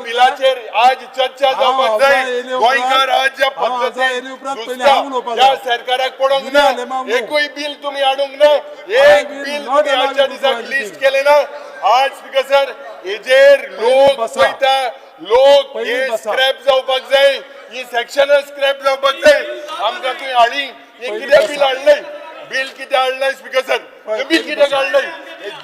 बिलाचेर आज चर्चा हांव जावपाक हावजा जाय. येयले उपरांत- गोंयकार आज ज्या हांव हावजा पद्दतीन येयले उपरांत पयलीं घुसता, हांव उलोवपाक त्या जाय. सरकाराक पडोंक जुन्या ना. आलेमाव न्हू. एकूय बील तुमी हाडूंक ना. एक will bill not तुमी allow आजच्या you to do दिसाक anything. List केलें ना. आज स्पीकर सर, हेजेर लोक बसा. पळयता, लोक पयलीं हे बसा. स्क्रॅप जावपाक जाय, ही सेक्शनल स्क्रॅप जावपाक जाय. आमकां तुवें हाडली हे पयलीं कित्याक बसा. बील हाडलंय? बील कित्याक हाडलंय स्पीकर सर? पय, बील पयलीं कित्याक बसा. हाडलंय?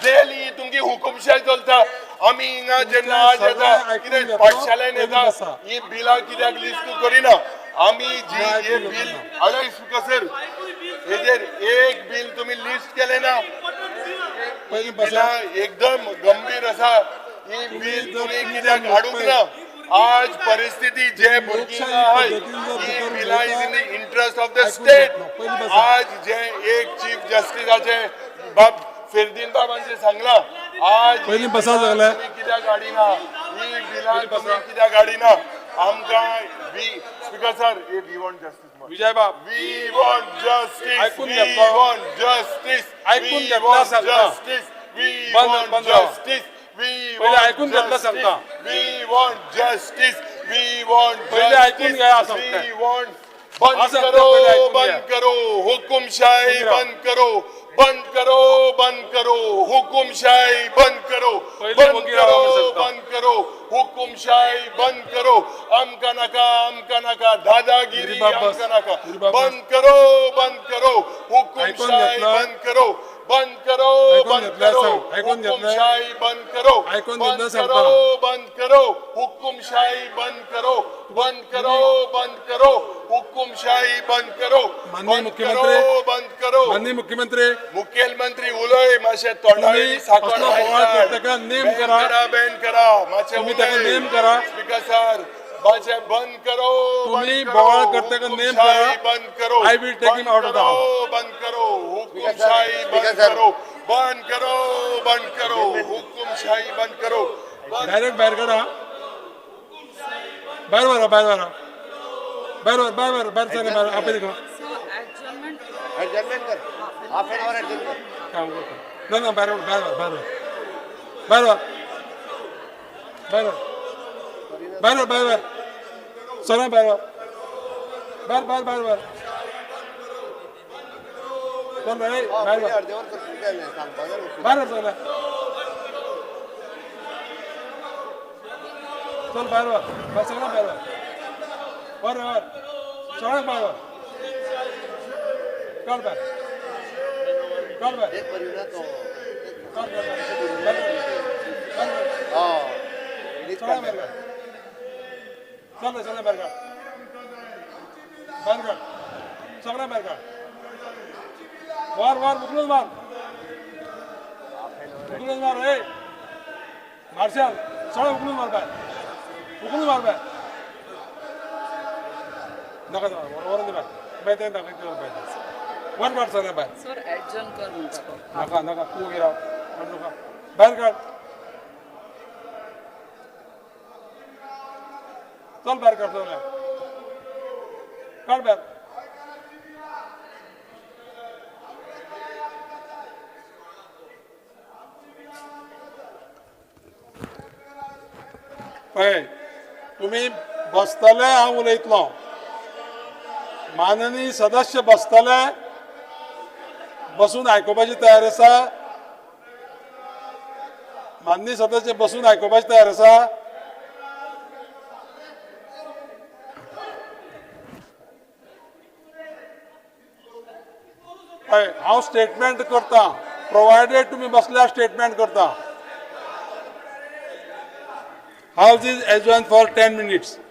जेल ही तुमची हुकुमशाय चलता. आमी हिंगा जेन्ना आज सगळें येता आयकून कितें घेतलो, पाठशाळेन पयलीं येता, बसा. ही बिलां कित्याक लिस्ट करिना आमी? जी ना, हे आयकून बील घेतलो. हाडय स्पीकर सर, हेजेर एक बील तुमी लिस्ट केलें ना. पयलीं बसा. बिलां एकदम गंभीर आसा. ही बील जर तुमी तुम्ही कित्याक जर हाडूंक पळय- ना? आज परिस्थिती जे भुरगीं लोकशाही आहाय, पद्दतीन जर ही भितर बिलां is उलयता, in the interest of the आयकून स्टेट. घेतलो. पयलीं बसा. आज जे एक चीफ जस्टिसाचे बाब फेर्दीन बाबांचे सांगला, आज ही पयलीं बसा बिलां सगळे. तुमी कित्याक हाडिना? ही बिलां तुमी कित्याक हाडिना? आमकां we speaker sir, we want justice. Vijay बाब, We want justice. ऐकून We घेतलो. want justice. ऐकून We घेतला want सांगता. justice. We बंद- want बंद राव. justice. We पहिले want ऐकून घेतलं justice. सांगता. We want justice. We want पहिले ऐकून justice. घ्या सांगता. We want बंद हा सांगता, करो, पहिले ऐकून घ्या. बंद करो, हुकुमशाही बंद राव. बंद करो, बंद करो, बंद करो, हुकुमशाही बंद करो, पहिले बंद वकील राव करो, सांगता. बंद करो, हुकुमशाही बंद करो. आमकां नाका, आमकां नाका दादागिरी, गिरीबाब बस. आमकां नाका. गिरीबाब बस. बंद करो, बंद करो, हुकुमशाही घेतलं. बंद करो, बंद करो, ऐकून बंद घेतलं करो, सांग. ऐकून घेतलं. हुकुमशाही बंद करो, ऐकून बंद घेतलं सांगता. करो, बंद करो, हुकुमशाही बंद करो, बंद करो, बंद करो, हुकुमशाही बंद करो, माननीय बंद मुख्यमंत्री, करो, बंद करो. माननीय मुख्यमंत्री, मुखेलमंत्री उलय मातशें तोंडावयली तुम्ही साकर असलो बोवाळ करता नेम बँड करा. करा, बँड करा मातशें. तुम्ही ताका उलय. नेम करा. स्पीकर सर, मातशें बंद करो, तुम्ही बंद करो, बोवाळ करता का नेम करा. हुकुमशाही बंद करो. I will take him बंद out of the करो, house. बंद करो, हुकुमशाही बंद स्पीकर सर. करो, बंद करो, बंद करो, हुकुमशाही बंद करो, बंद डायरेक्ट भायर काढा. भायर व्हरा, भायर व्हरा, भायर व्हर, भायर व्हर, भायर सर, भायर आपय तुका. So adjournment. Adjournment कर, हाफ एन our adjourn कर. काम करता ना ना. भायर व्हर, भायर व्हर, भायर व्हर, भायर व्हर, भायर व्हर, भायर व्हर, भायर व्हर सर, भायर व्हर, भायर, भायर, भायर व्हर. चल रे, भायर व्हर. अर्देवर कर, कितें जालें सांगपा जाय न्हू. भायर व्हर सगळें. चल भायर व्हर, भायर सगळें, भायर व्हर, व्हर रे, व्हर सगळ्यांक, भायर व्हर. काड भायर, काड भायर. एक परिणाम तो काड, काड, काड. भायर व्हर, भायर व्हर. हय. सगळ्यांक भायर काड. चल रे, सगळ्यांक भायर काड, भायर काड, सगळ्यांक भायर काड. वार वार, उखलून मार, उखलून मार रे मार्शल. सगळें उखलून मार भायर, उखलून मार भायर. नाका व्हरून दी भायर. मागीर तें दाखयता भायर. वर काड सगळें भायर. सर, adjourn कर म्हणटा तो. नाका नाका, तूं वगी राव. काड नाका, भायर काड. चल, भायर काड सगळें, काड भायर. पळय, तुमी बसतले, हांव उलयतलो. माननीय सदस्य बसतले? बसून आयकुपाची तयार आसा? माननीय सदस्य बसून आयकुपाची तयार आसा? हय, हांव स्टेटमेंट करता, प्रोवायडेड तुमी बसल्यार स्टेटमेंट करता. House is adjourned for 10 minutes.